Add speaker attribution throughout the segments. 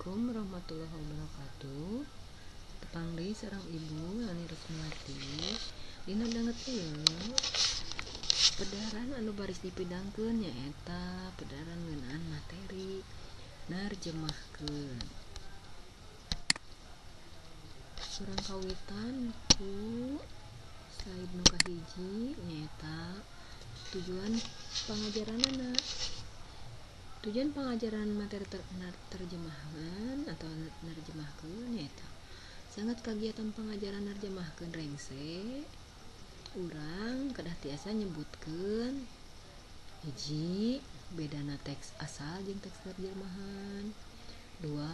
Speaker 1: Assalamualaikum warahmatullahi wabarakatuh. Tepang deui sareng Ibu Nani Resmiati. Dina danget ieu pedaran anu baris dipidangkeun nyaeta pedaran ngeunaan materi nerjemahkeun. Urang kawitan ku slide nu kahiji nyaeta tujuan pangajaranana. Tujuan pengajaran materi terjemahan atau nerjemahkeun nyaeta sangat kagiatan pengajaran nerjemahkeun rengse urang kedah tiasa nyebutkeun hiji bedana teks asal jeung teks terjemahan, dua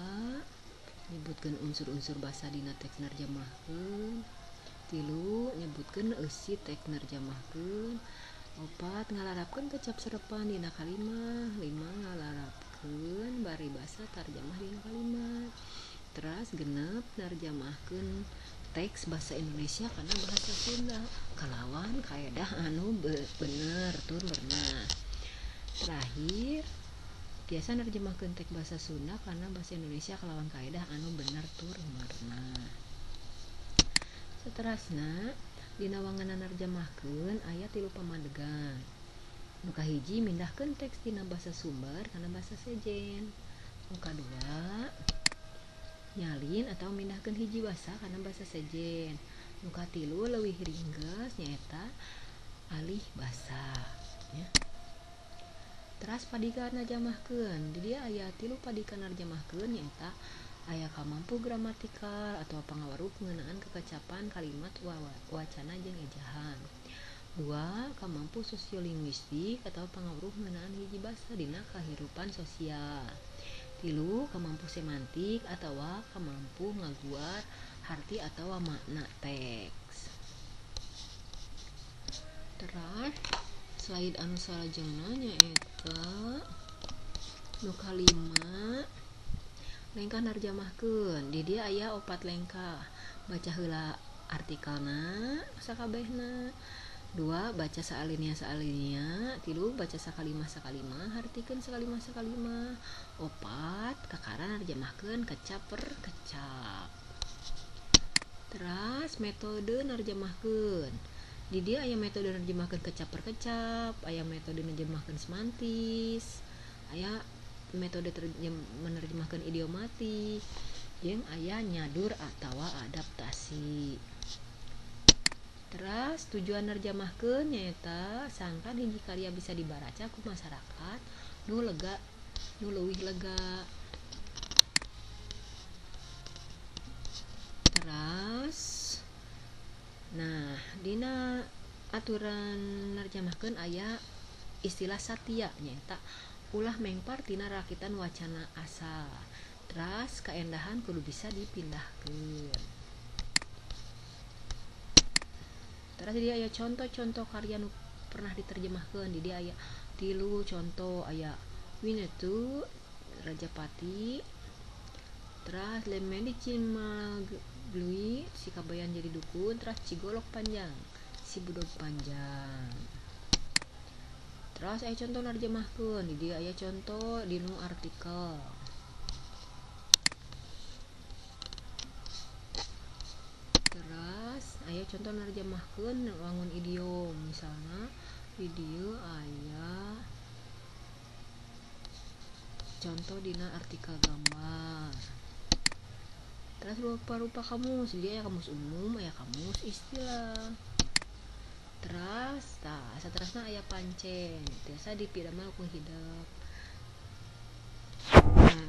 Speaker 1: nyebutkeun unsur-unsur basa dina teks nerjemahkeun, tilu nyebutkeun eusi teks nerjemahkeun, opat ngalarapkeun kecap serepan dina kalimah, lima ngalarapkeun baribasa tarjamah dina kalimah, teras genep nerjemahkeun teks basa Indonesia kana bahasa Sunda kalawan kaedah anu bener tur merenah. Terakhir tiasa nerjemahkeun teks basa Sunda kana bahasa Indonesia kalawan kaedah anu bener tur merenah. Saterasna dina wangenan nerjemahkeun aya tilu pamadegan. Nu kahiji mindahkeun teks tina basa sumber kana basa sejen. Nu kadua nyalin atau mindahkeun hiji basa kana basa sejen. Nu katilu leuwih ringkeus nyaeta alih basa nya. Teras padikan nerjemahkeun. Di dieu aya tilu padikan nerjemahkeun nyaeta aya kamampu gramatikal atau pangaweruh ngeunaan kekecapan kalimat wacana jeung ejahan. Dua, kamampu sosiolinguistik atau pangaweruh ngeunaan hiji basa dina kahirupan sosial. Tilu, kamampu semantik atawa kamampu ngaguar harti atawa makna teks. Teras slide anu salajengna nyaeta nu kalima lengkah nerjemahkeun. Di dieu aya opat lengkah. Baca heula artikelna sakabehna. Dua, baca saalinea saalinea. Tilu, baca sakalimah sakalimah, hartikeun sakalimah sakalimah. Opat, kakara nerjemahkeun kecap per kecap. Teras metode nerjemahkeun. Di dieu aya metode nerjemahkeun kecap per kecap, aya metode nerjemahkeun semantis, aya metode menerjemahkan idiomatik, jeung aya nyadur atawa adaptasi. Teras tujuan nerjemahkeun nyaeta sangkan hiji karya bisa dibaraca ku masyarakat nu lega, nu leuwih lega. Teras nah dina aturan nerjemahkeun aya istilah satya nyaeta ulah mengpar tina rakitan wacana asal. Teras kaendahan kudu bisa dipindahkeun. Teras di dieu aya contoh-contoh karya nu pernah diterjemahkeun. Di dieu aya tilu contoh, aya Winnetou, Rajapati, teras Le Medicine Malgui, si Kabayan jadi dukun, teras Cigolok Panjang, si Budog Panjang. Terus aya contoh nerjemahkeun, di dieu aya contoh dinu artikel. Terus aya contoh nerjemahkeun wangun idiom, misalna di dieu aya contoh dina artikel gambar. Terus rupa-rupa kamus, di dieu aya kamus umum, aya kamus istilah. Teras tah saterasna aya pancen tiasa dipidamel ku hidep. Nah,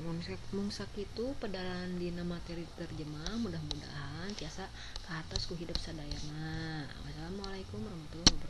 Speaker 1: mung sakitu pedaran dina materi terjemah, mudah-mudahan tiasa kahartos ku hidep sadayana. Wassalamualaikum warahmatullahi wabarakatuh.